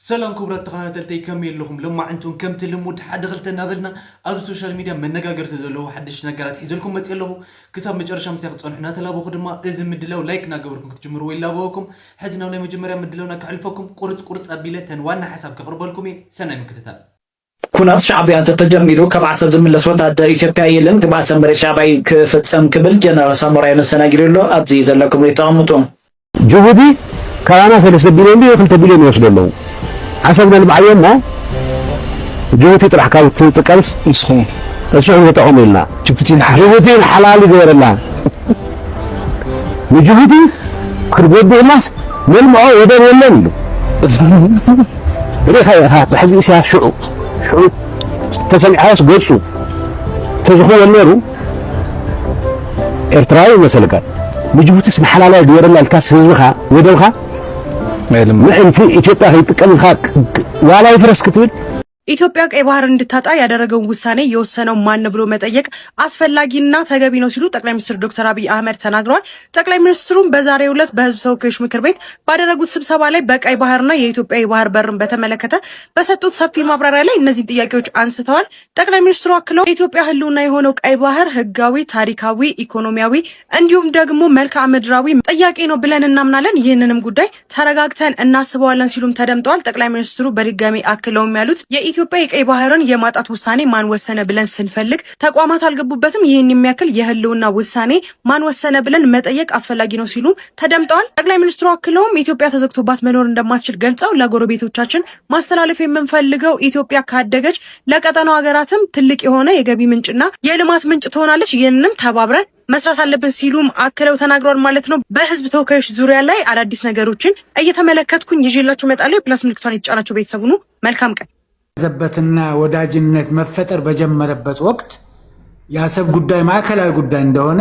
ሰላም ክቡራት ተኸታተልተይ፣ ከመይ ኣለኹም? ሎማዕንቲ እውን ከምቲ ልሙድ ሓደ ክልተ እናበልና ኣብ ሶሻል ሚድያ መነጋገርቲ ዘለዉ ሓድሽ ነገራት ሒዘልኩም መፅእ ኣለኹ። ክሳብ መጨረሻ ምሳይ ክትፀንሑ እናተላበኹ ድማ እዚ ምድላው ላይክ እናገበርኩም ክትጅምርዎ ይላበወኩም። ሕዚ ናብ ናይ መጀመርያ ምድላውና ከሕልፈኩም ቁርፅ ቁርፅ ኣቢለ ተን ዋና ሓሳብ ከቕርበልኩም እየ። ሰናይ ምክትታል። ኩናት ሻዕብያ እንተተጀሚሩ ካብ ዓሰብ ዝምለስ ወታደር ኢትዮጵያ የለን፣ ግብኣተ መሬት ሻዕብያ ክፍጸም ክብል ጀነራል ሳሞራ ዮኑስ ተናጊሩ ኣሎ። ኣብዚ ዘለኩም ሪኢቶ ኣቐምጡ። ጅቡቲ ካባና ሰለስተ ቢልዮን ድዩ ክልተ ቢልዮን ይወስዱ ኣለዉ። ዓሰብ ነልምዓዮ እሞ ጅቡቲ ጥራሕ ካብ ትጥቀምስ ንስኹም ንስኹም ተጠቐሙ ኢልና። ጅቡቲ ንሓ- ጅቡቲ ንሓላል ይግበረላ። ንጅቡቲ ክንጎድእ ኢልናስ ነልምዖ ወደብ የለን ኢሉ። ርኢኻ ኢኻ ብሕዚ ኢሳያስ ሽዑ ሽዑ ተሰሚዕካስ ገጹ ተዝኽወል ነይሩ ኤርትራዊ ይመሰልካ። ንጅቡቲስ ንሓላላይ ግበረላ ኢልካስ ህዝብኻ ወደብኻ ምእንቲ ኢትዮጵያ ከይጥቀም ኢልካ ዋላ ይፍረስ ክትብል ኢትዮጵያ ቀይ ባህር እንድታጣ ያደረገውን ውሳኔ የወሰነው ማን ነው ብሎ መጠየቅ አስፈላጊና ተገቢ ነው ሲሉ ጠቅላይ ሚኒስትር ዶክተር አብይ አህመድ ተናግረዋል። ጠቅላይ ሚኒስትሩም በዛሬው ዕለት በህዝብ ተወካዮች ምክር ቤት ባደረጉት ስብሰባ ላይ በቀይ ባህርና የኢትዮጵያ የባህር በርን በተመለከተ በሰጡት ሰፊ ማብራሪያ ላይ እነዚህን ጥያቄዎች አንስተዋል። ጠቅላይ ሚኒስትሩ አክለው የኢትዮጵያ ህልውና የሆነው ቀይ ባህር ህጋዊ፣ ታሪካዊ፣ ኢኮኖሚያዊ እንዲሁም ደግሞ መልክዓ ምድራዊ ጥያቄ ነው ብለን እናምናለን። ይህንንም ጉዳይ ተረጋግተን እናስበዋለን ሲሉም ተደምጠዋል። ጠቅላይ ሚኒስትሩ በድጋሚ አክለውም ያሉት የኢትዮጵያ የቀይ ባህርን የማጣት ውሳኔ ማን ወሰነ ብለን ስንፈልግ ተቋማት አልገቡበትም። ይህን የሚያክል የህልውና ውሳኔ ማን ወሰነ ብለን መጠየቅ አስፈላጊ ነው ሲሉ ተደምጠዋል። ጠቅላይ ሚኒስትሩ አክለውም ኢትዮጵያ ተዘግቶባት መኖር እንደማትችል ገልጸው ለጎረቤቶቻችን ማስተላለፍ የምንፈልገው ኢትዮጵያ ካደገች ለቀጠናው ሀገራትም ትልቅ የሆነ የገቢ ምንጭና የልማት ምንጭ ትሆናለች። ይህንንም ተባብረን መስራት አለብን ሲሉም አክለው ተናግረዋል ማለት ነው። በህዝብ ተወካዮች ዙሪያ ላይ አዳዲስ ነገሮችን እየተመለከትኩኝ ይዤላችሁ እመጣለሁ። የፕላስ ምልክቷን የተጫናችሁ ቤተሰብ ሁኑ። መልካም ቀን። ዘበትና ወዳጅነት መፈጠር በጀመረበት ወቅት የአሰብ ጉዳይ ማዕከላዊ ጉዳይ እንደሆነ፣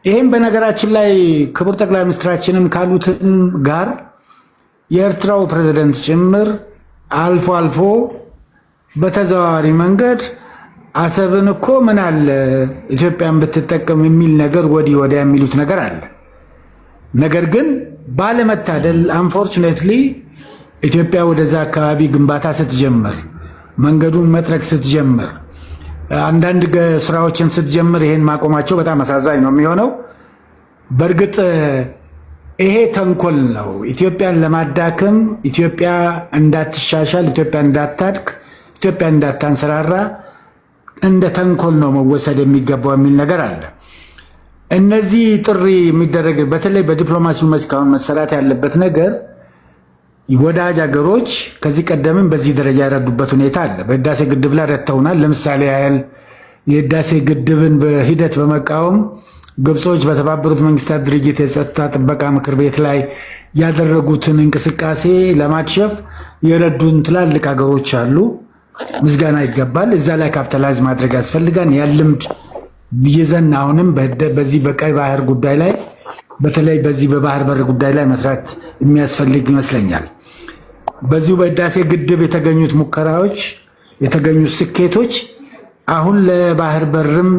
ይህም በነገራችን ላይ ክቡር ጠቅላይ ሚኒስትራችንም ካሉትም ጋር የኤርትራው ፕሬዝደንት ጭምር አልፎ አልፎ በተዘዋዋሪ መንገድ አሰብን እኮ ምን አለ ኢትዮጵያን ብትጠቀም የሚል ነገር ወዲህ ወዲያ የሚሉት ነገር አለ። ነገር ግን ባለመታደል፣ አንፎርቹኔትሊ፣ ኢትዮጵያ ወደዛ አካባቢ ግንባታ ስትጀምር፣ መንገዱን መጥረግ ስትጀምር፣ አንዳንድ ገ- ስራዎችን ስትጀምር ይሄን ማቆማቸው በጣም አሳዛኝ ነው የሚሆነው። በእርግጥ ይሄ ተንኮል ነው። ኢትዮጵያን ለማዳከም፣ ኢትዮጵያ እንዳትሻሻል፣ ኢትዮጵያ እንዳታድግ፣ ኢትዮጵያ እንዳታንሰራራ እንደ ተንኮል ነው መወሰድ የሚገባው የሚል ነገር አለ። እነዚህ ጥሪ የሚደረግ በተለይ በዲፕሎማሲው መስክ አሁን መሰራት ያለበት ነገር ወዳጅ ሀገሮች ከዚህ ቀደምም በዚህ ደረጃ የረዱበት ሁኔታ አለ። በህዳሴ ግድብ ላይ ረድተውናል። ለምሳሌ ያህል የህዳሴ ግድብን በሂደት በመቃወም ግብጾች በተባበሩት መንግስታት ድርጅት የጸጥታ ጥበቃ ምክር ቤት ላይ ያደረጉትን እንቅስቃሴ ለማክሸፍ የረዱን ትላልቅ ሀገሮች አሉ። ምስጋና ይገባል። እዛ ላይ ካፒታላይዝ ማድረግ ያስፈልጋል። ያን ልምድ ይዘን አሁንም በህደ- በዚህ በቀይ ባህር ጉዳይ ላይ በተለይ በዚህ በባህር በር ጉዳይ ላይ መስራት የሚያስፈልግ ይመስለኛል። በዚሁ በህዳሴ ግድብ የተገኙት ሙከራዎች፣ የተገኙት ስኬቶች አሁን ለባህር በርም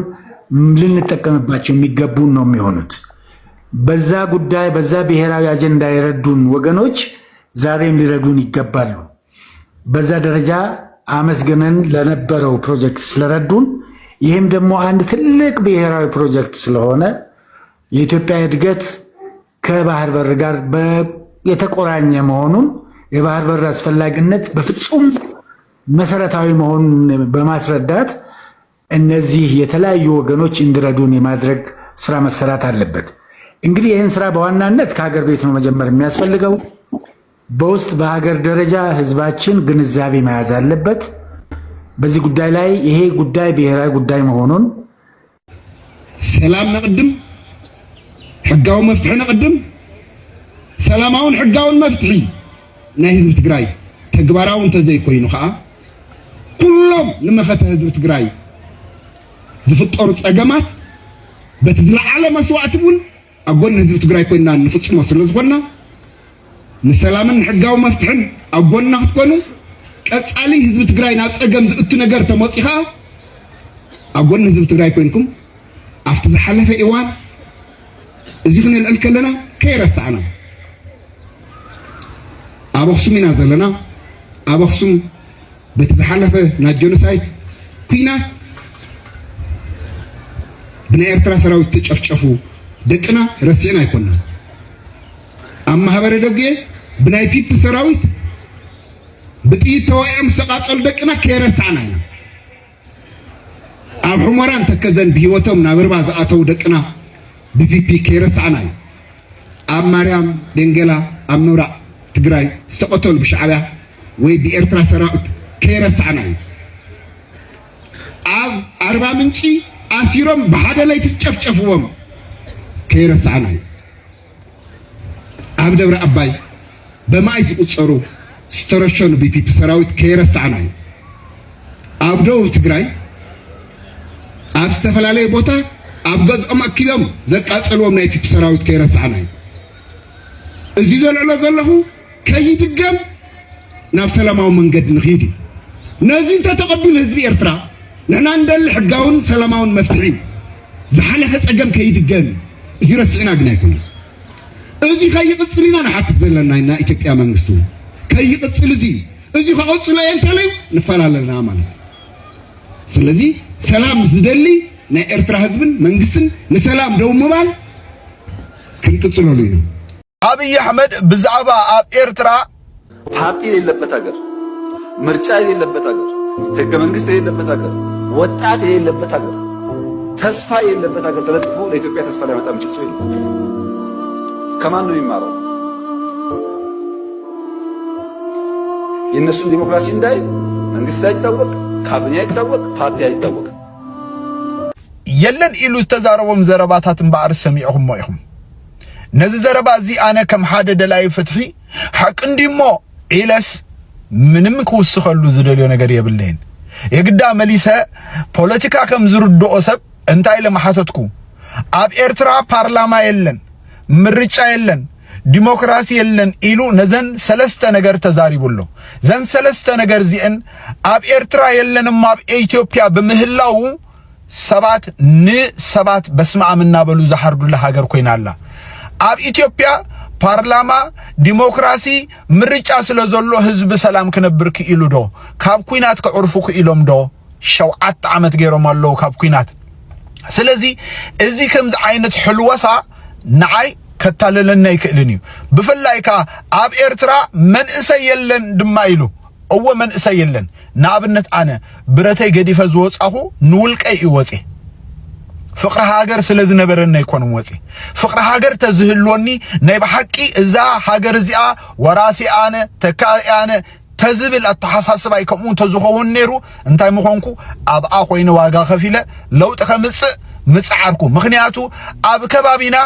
ልንጠቀምባቸው የሚገቡን ነው የሚሆኑት። በዛ ጉዳይ በዛ ብሔራዊ አጀንዳ የረዱን ወገኖች ዛሬም ሊረዱን ይገባሉ። በዛ ደረጃ አመስግነን ለነበረው ፕሮጀክት ስለረዱን፣ ይህም ደግሞ አንድ ትልቅ ብሔራዊ ፕሮጀክት ስለሆነ የኢትዮጵያ እድገት ከባህር በር ጋር በ- የተቆራኘ መሆኑን፣ የባህር በር አስፈላጊነት በፍጹም መሰረታዊ መሆኑን በማስረዳት እነዚህ የተለያዩ ወገኖች እንዲረዱን የማድረግ ስራ መሰራት አለበት። እንግዲህ ይህን ስራ በዋናነት ከሀገር ቤት ነው መጀመር የሚያስፈልገው። በውስጥ በሀገር ደረጃ ህዝባችን ግንዛቤ መያዝ አለበት። በዚህ ጉዳይ ላይ ይሄ ጉዳይ ብሔራዊ ጉዳይ መሆኑን ሰላም ነቕድም፣ ሕጋዊ መፍትሒ ነቕድም። ሰላማውን ሕጋውን መፍትሒ ናይ ህዝቢ ትግራይ ተግባራዊ እንተዘይኮይኑ ከዓ ኩሎም ንመኸተ ህዝቢ ትግራይ ዝፍጠሩ ፀገማት በቲ ዝለዓለ መስዋእቲ እውን ኣብ ጎኒ ህዝቢ ትግራይ ኮይና እንፍፅሞ ስለ ዝኾንና ንሰላምን ሕጋዊ መፍትሕን ኣብ ጎንና ክትኮኑ፣ ቀፃሊ ህዝቢ ትግራይ ናብ ፀገም ዝእቱ ነገር ተመፂ ከዓ ኣብ ጎኒ ህዝቢ ትግራይ ኮይንኩም ኣብቲ ዝሓለፈ እዋን እዚ ክነልዕል ከለና ከይረሳዕና ኣብ ኣኽሱም ኢና ዘለና። ኣብ ኣኽሱም በቲ ዝሓለፈ ናይ ጀኖሳይድ ኲናት ብናይ ኤርትራ ሰራዊት ተጨፍጨፉ ደቅና ረሲዕና ኣይኮናን። ኣብ ማህበረ ደግየ ብናይ ፒፒ ሰራዊት ብጥይት ተዋኢዖም ዝተቓጸሉ ደቅና ከይረሳዕና ኢና። ኣብ ሑመራን ተከዘን ብህይወቶም ናብ ርባ ዝኣተዉ ደቅና ብፒፒ ከይረሳዕና እዩ። ኣብ ማርያም ደንገላ ኣብ ምብራቕ ትግራይ ዝተቐተሉ ብሻዕብያ ወይ ብኤርትራ ሰራዊት ከይረሳዕና እዩ። ኣብ ኣርባ ምንጪ ኣሲሮም ብሓደ ለይቲ ዝጨፍጨፍዎም ከይረሳዕና እዩ። ኣብ ደብረ ኣባይ በማይ ዝቑጸሩ ዝተረሸኑ ብፒፒ ሰራዊት ከይረሳዕና እዩ። ኣብ ደቡብ ትግራይ ኣብ ዝተፈላለየ ቦታ ኣብ ገዝኦም ኣኪቦም ዘቃጸልዎም ናይ ፒፒ ሰራዊት ከይረሳዕና እዩ። እዚ ዘልዕሎ ዘለኹ ከይድገም ናብ ሰላማዊ መንገዲ ንኽይድ እዩ። ነዚ እንተተቐቢሉ ህዝቢ ኤርትራ ንሕና እንደሊ ሕጋውን ሰላማውን መፍትሒ እዩ። ዝሓለፈ ጸገም ከይድገም እዩ። እዚ ረሲዕና ግን ኣይኮነን። እዚ ከይቕጽል ኢና ንሓትት ዘለና ኢና። ኢትዮጵያ መንግስቲ እውን ከይቕጽል እዚ እዩ። እዚ ከቐጽሎ እየ እንተለዩ ንፈላለና ማለት እዩ። ስለዚ ሰላም ዝደሊ ናይ ኤርትራ ህዝብን መንግስትን ንሰላም ደው ምባል ክንቅጽለሉ ኢና። ኣብይ ኣሕመድ ብዛዕባ ኣብ ኤርትራ ፓርቲ የሌለበት ሀገር፣ ምርጫ የሌለበት ሀገር፣ ህገ መንግስት የሌለበት ሀገር፣ ወጣት የሌለበት ሀገር፣ ተስፋ የሌለበት ሀገር ተለጥፎ ለኢትዮጵያ ተስፋ ሊያመጣ የሚችል ሰው የለም። ከማን ነው የሚማረው? የእነሱን ዲሞክራሲ እንዳይል መንግስት አይታወቅ፣ ካቢኔ አይታወቅ፣ ፓርቲ አይታወቅ። የለን ኢሉ ዝተዛረቦም ዘረባታት እምበኣር ሰሚዕኹሞ ኢኹም። ነዚ ዘረባ እዚ ኣነ ከም ሓደ ደላይ ፍትሒ ሓቂ እንዲሞ ኢለስ ምንም ክውስኸሉ ዝደልዮ ነገር የብለይን። የግዳ መሊሰ ፖለቲካ ከም ዝርድኦ ሰብ እንታይ ኢለ ምሓተትኩ? ኣብ ኤርትራ ፓርላማ የለን፣ ምርጫ የለን፣ ዲሞክራሲ የለን ኢሉ ነዘን ሰለስተ ነገር ተዛሪቡ ኣሎ። ዘን ሰለስተ ነገር እዚአን ኣብ ኤርትራ የለን እሞ ኣብ ኢትዮጵያ ብምህላው ሰባት ንሰባት በስመኣም እናበሉ ዝሓርዱላ ሃገር ኮይና ኣላ። ኣብ ኢትዮጵያ ፓርላማ፣ ዲሞክራሲ፣ ምርጫ ስለ ዘሎ ህዝቢ ሰላም ክነብር ክኢሉ ዶ? ካብ ኲናት ከዕርፉ ክኢሎም ዶ? ሸውዓተ ዓመት ገይሮም ኣለዉ ካብ ኲናት። ስለዚ እዚ ከምዚ ዓይነት ሕልወሳ ንዓይ ከታልለኒ ኣይክእልን እዩ። ብፍላይ ከኣ ኣብ ኤርትራ መንእሰይ የለን ድማ ኢሉ። እወ መንእሰይ የለን። ንኣብነት ኣነ ብረተይ ገዲፈ ዝወጻኹ ንውልቀይ እዩ ወጺ። ፍቕሪ ሃገር ስለ ዝነበረኒ ኣይኮነን ወጺ። ፍቕሪ ሃገር ተዝህልወኒ ናይ ብሓቂ እዛ ሃገር እዚኣ ወራሲ ኣነ፣ ተካኢ ኣነ፣ ተዝብል ኣተሓሳስባይ ከምኡ እንተዝኸውን ነይሩ እንታይ ምኾንኩ ኣብኣ ኮይነ ዋጋ ከፊለ ለውጢ ከምፅእ ምፅዓርኩ። ምኽንያቱ ኣብ ከባቢና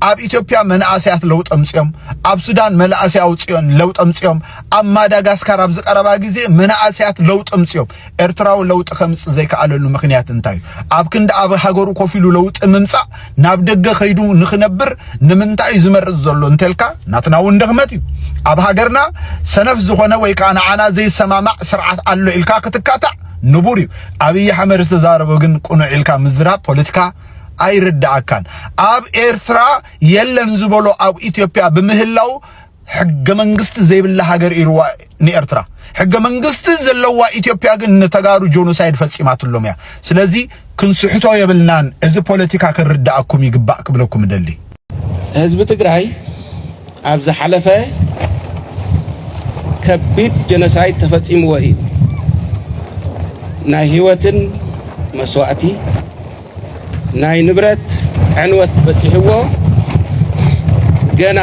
ኣብ ኢትዮጵያ መናእሰያት ለውጢ ኣምፅኦም፣ ኣብ ሱዳን መናእሰይ ኣውፅኦን ለውጢ ኣምፅኦም፣ ኣብ ማዳጋስካር ኣብዚ ቀረባ ግዜ መናእሰያት ለውጢ ኣምፅኦም። ኤርትራዊ ለውጢ ከምፅእ ዘይከኣለሉ ምኽንያት እንታይ እዩ? ኣብ ክንዲ ኣብ ሃገሩ ኮፍ ኢሉ ለውጢ ምምፃእ ናብ ደገ ከይዱ ንኽነብር ንምንታይ እዩ ዝመርጽ ዘሎ እንተልካ ናትና እውን ድኽመት እዩ። ኣብ ሃገርና ሰነፍ ዝኾነ ወይ ከዓ ንዓና ዘይሰማማዕ ስርዓት ኣሎ ኢልካ ክትካታዕ ንቡር እዩ። ኣብይ ኣሕመድ ዝተዛረቦ ግን ቅኑዕ ኢልካ ምዝራብ ፖለቲካ ኣይርድኣካን። ኣብ ኤርትራ የለን ዝበሎ ኣብ ኢትዮጵያ ብምህላው ሕገ መንግስቲ ዘይብላ ሃገር ኢርዋ ንኤርትራ። ሕገ መንግስቲ ዘለዋ ኢትዮጵያ ግን ንተጋሩ ጆኖሳይድ ፈጺማትሎም እያ። ስለዚ ክንስሕቶ የብልናን። እዚ ፖለቲካ ክርድኣኩም ይግባእ ክብለኩም እደሊ። ህዝቢ ትግራይ ኣብ ዝሓለፈ ከቢድ ጀኖሳይድ ተፈጺምዎ እዩ። ናይ ህይወትን መስዋእቲ ናይ ንብረት ዕንወት በፂሕዎ ገና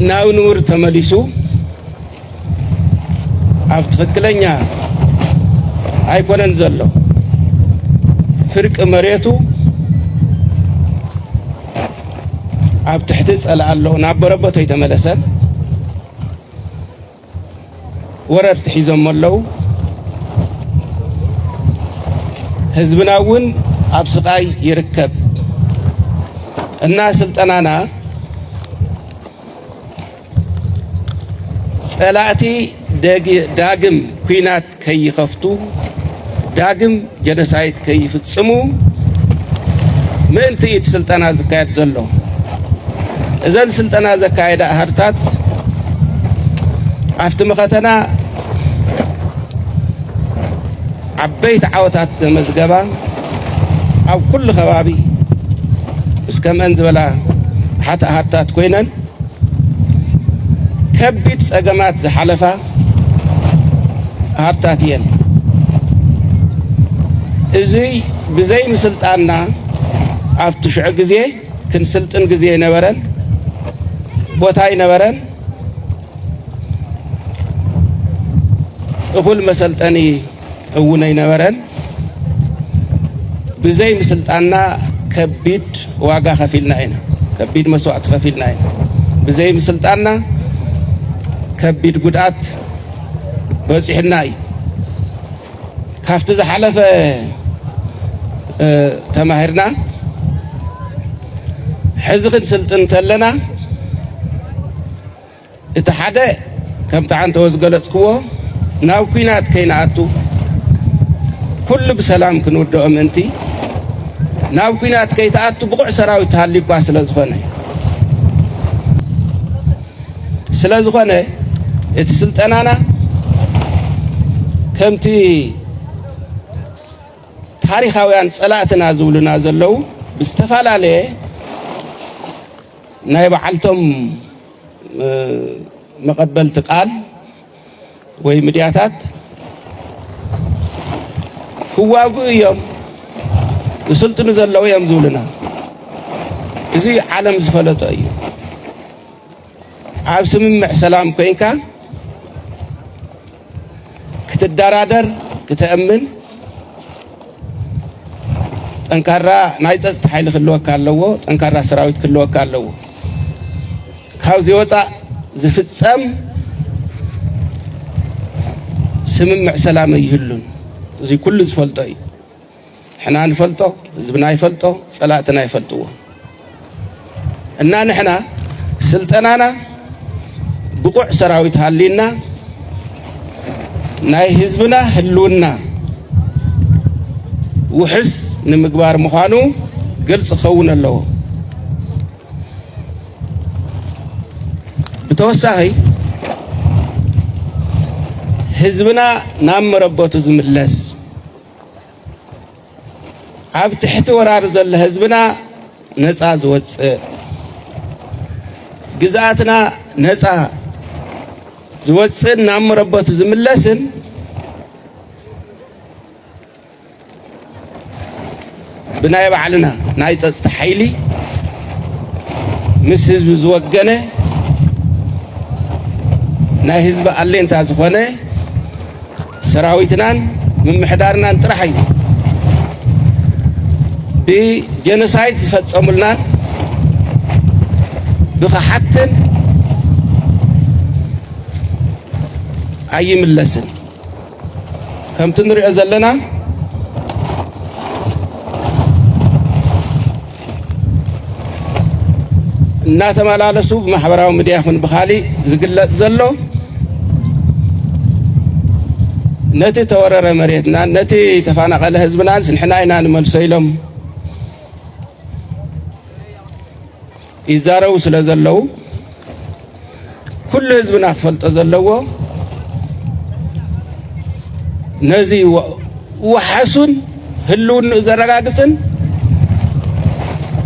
ናብ ንቡር ተመሊሱ ኣብ ትኽክለኛ ኣይኮነን ዘሎ ፍርቂ መሬቱ ኣብ ትሕቲ ፀላእ ኣሎ ናብ በረበቶ ኣይተመለሰን። ወረርቲ ሒዞሞ ኣለዉ። ህዝብና እውን ኣብ ስቓይ ይርከብ እና ስልጠናና ፀላእቲ ዳግም ኲናት ከይኸፍቱ ዳግም ጀኖሳይድ ከይፍጽሙ ምእንቲ እዩ እቲ ስልጠና ዝካየድ ዘሎ። እዘን ስልጠና ዘካየዳ ኣሃድታት ኣብቲ መኸተና ዓበይቲ ዓወታት ዘመዝገባ፣ ኣብ ኩሉ ከባቢ እስከ መን ዝበላ ሓታ ሃርታት ኮይነን ከቢድ ጸገማት ዝሓለፋ ሃርታት እየን። እዚ ብዘይ ምስልጣንና ኣብቲ ሽዑ ግዜ ክንስልጥን ግዜ ኣይነበረን፣ ቦታ ኣይነበረን። እኹል መሰልጠኒ እውን ኣይነበረን። ብዘይ ምስልጣንና ከቢድ ዋጋ ከፊልና ኢና፣ ከቢድ መስዋእቲ ከፊልና ኢና። ብዘይ ምስልጣንና ከቢድ ጉድኣት በፂሕና እዩ። ካብቲ ዝሓለፈ ተማሂርና ሕዚ ክንስልጥን እንተለና እቲ ሓደ ከምቲ ዓንተወ ዝገለፅክዎ ናብ ኲናት ከይንኣቱ ኩሉ ብሰላም ክንውድኦ ምእንቲ ናብ ኲናት ከይትኣቱ ብቑዕ ሰራዊት ተሃልዩኳ ስለ ዝኾነ ስለ ዝኾነ እቲ ስልጠናና ከምቲ ታሪኻውያን ፀላእትና ዝብሉና ዘለዉ ብዝተፈላለየ ናይ በዓልቶም መቐበልቲ ቃል ወይ ሚድያታት ክዋግኡ እዮም ዝስልጥኑ ዘለዉ እዮም ዝብሉና። እዚ ዓለም ዝፈለጦ እዩ። ኣብ ስምምዕ ሰላም ኮይንካ ክትደራደር፣ ክተእምን፣ ጠንካራ ናይ ፀፅታ ሓይሊ ክህልወካ ኣለዎ፣ ጠንካራ ሰራዊት ክህልወካ ኣለዎ። ካብዚ ወፃእ ዝፍፀም ስምምዕ ሰላም ኣይህሉን። እዚ ኩሉ ዝፈልጦ እዩ። ንሕና ንፈልጦ፣ ህዝብና ይፈልጦ፣ ፀላእትና ይፈልጥዎ። እና ንሕና ስልጠናና ብቑዕ ሰራዊት ሃልዩና ናይ ህዝብና ህልውና ውሕስ ንምግባር ምዃኑ ግልፂ ክኸውን ኣለዎ። ብተወሳኺ ህዝብና ናብ መረበቱ ዝምለስ ኣብ ትሕቲ ወራር ዘሎ ህዝብና ነፃ ዝወፅእ ግዝኣትና ነፃ ዝወፅእን ናብ መረበቱ ዝምለስን ብናይ ባዕልና ናይ ፀፅታ ሓይሊ ምስ ህዝቢ ዝወገነ ናይ ህዝቢ ኣሌንታ ዝኾነ ሰራዊትናን ምምሕዳርናን ጥራሕ እዩ። ብጀኖሳይድ ዝፈፀሙልናን ብኽሓትን ኣይምለስን። ከምቲ ንሪኦ ዘለና እናተመላለሱ ብማሕበራዊ ሚድያ ይኹን ብኻሊእ ዝግለፅ ዘሎ ነቲ ተወረረ መሬትናን ነቲ ተፈናቐለ ህዝብናንስ ንሕና ኢና ንመልሶ ኢሎም ይዛረቡ ስለ ዘለዉ ኩሉ ህዝብና ክፈልጦ ዘለዎ ነዚ ወሓሱን ህልውንኡ ዘረጋግፅን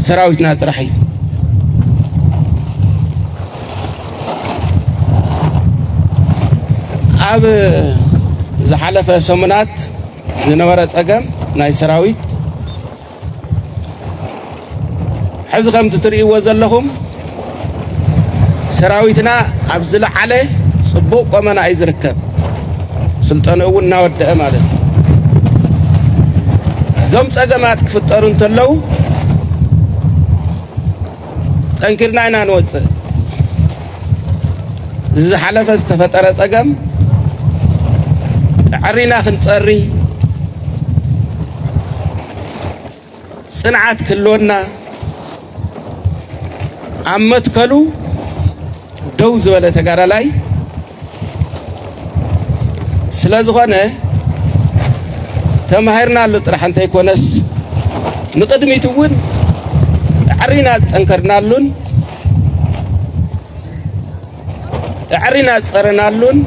ሰራዊትና ጥራሕ እዩ። ኣብ ዝሓለፈ ሰሙናት ዝነበረ ፀገም ናይ ሰራዊት ሕዚ ከምቲ ትርእይዎ ዘለኹም ሰራዊትና ኣብ ዝለዓለ ፅቡቕ ቆመና እዩ ዝርከብ። ስልጠንኡ እውን እናወደአ ማለት እዩ። እዞም ፀገማት ክፍጠሩ እንተለዉ ጠንኪርና ኢና ንወፅእ። እዚ ዝሓለፈ ዝተፈጠረ ፀገም ኣዕሪና ክንፀሪ ፅንዓት ክህልወና ኣብ መትከሉ ደው ዝበለ ተጋዳላይ ስለ ዝኾነ ተማሂርናሉ ጥራሕ እንተይኮነስ ንቕድሚት እውን ኣዕሪና ዝጠንከርናሉን ጻዕሪ ናጸረናሉን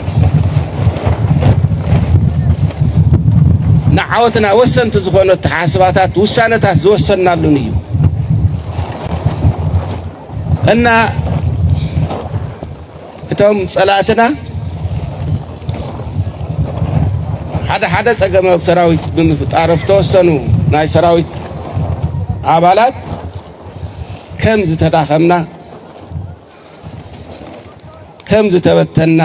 ንዓወትና ወሰንቲ ዝኾኑ ኣተሓሳስባታት፣ ውሳነታት ዝወሰንናሉን እዩ። እና እቶም ጸላእትና ሓደ ሓደ ጸገም ኣብ ሰራዊት ብምፍጣር፣ ዝተወሰኑ ናይ ሰራዊት ኣባላት ከም ዝተዳኸምና፣ ከም ዝተበተንና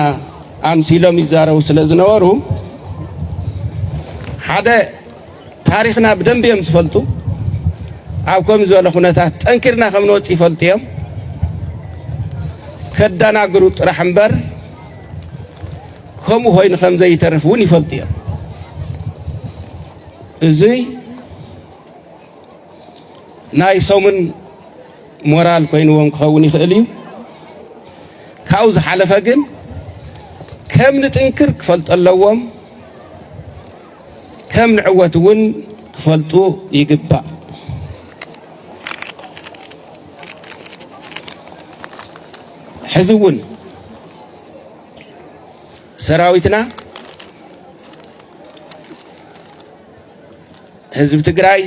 ኣምሲሎም ይዛረቡ ስለ ዝነበሩ፣ ሓደ ታሪኽና ብደንቢ እዮም ዝፈልጡ። ኣብ ከምዚ ዝበለ ኩነታት ጠንኪርና ከም ንወጽእ ይፈልጡ እዮም። ከዳናግሩ ጥራሕ እምበር፣ ከምኡ ኮይኑ ከም ዘይተርፍ እውን ይፈልጡ እዮም። እዚ ናይ ሰሙን ሞራል ኮይንዎም ክኸውን ይኽእል እዩ። ካብኡ ዝሓለፈ ግን ከም ንጥንክር ክፈልጡ ኣለዎም፣ ከም ንዕወት እውን ክፈልጡ ይግባእ። ሕዚ እውን ሰራዊትና ህዝቢ ትግራይ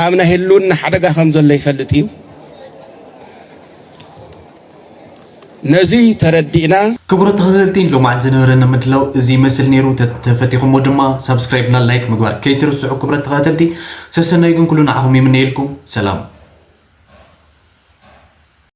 ኣብ ናይ ህልውና ሓደጋ ከም ዘሎ ይፈልጥ እዩ። ነዚ ተረዲእና ክቡራት ተኸታተልቲ፣ ሎማዓንቲ ዝነበረና ምድላው እዚ ይመስል ነይሩ። ተ-፣ ተፈቲኹሞ ድማ ሳብስክራይብ እና ላይክ ምግባር ከይትርስዑ። ክቡራት ተኸታተልቲ፣ ሰሰናዩ ግን ኩሉ ንዓኹም ይምነየልኩም። ሰላም።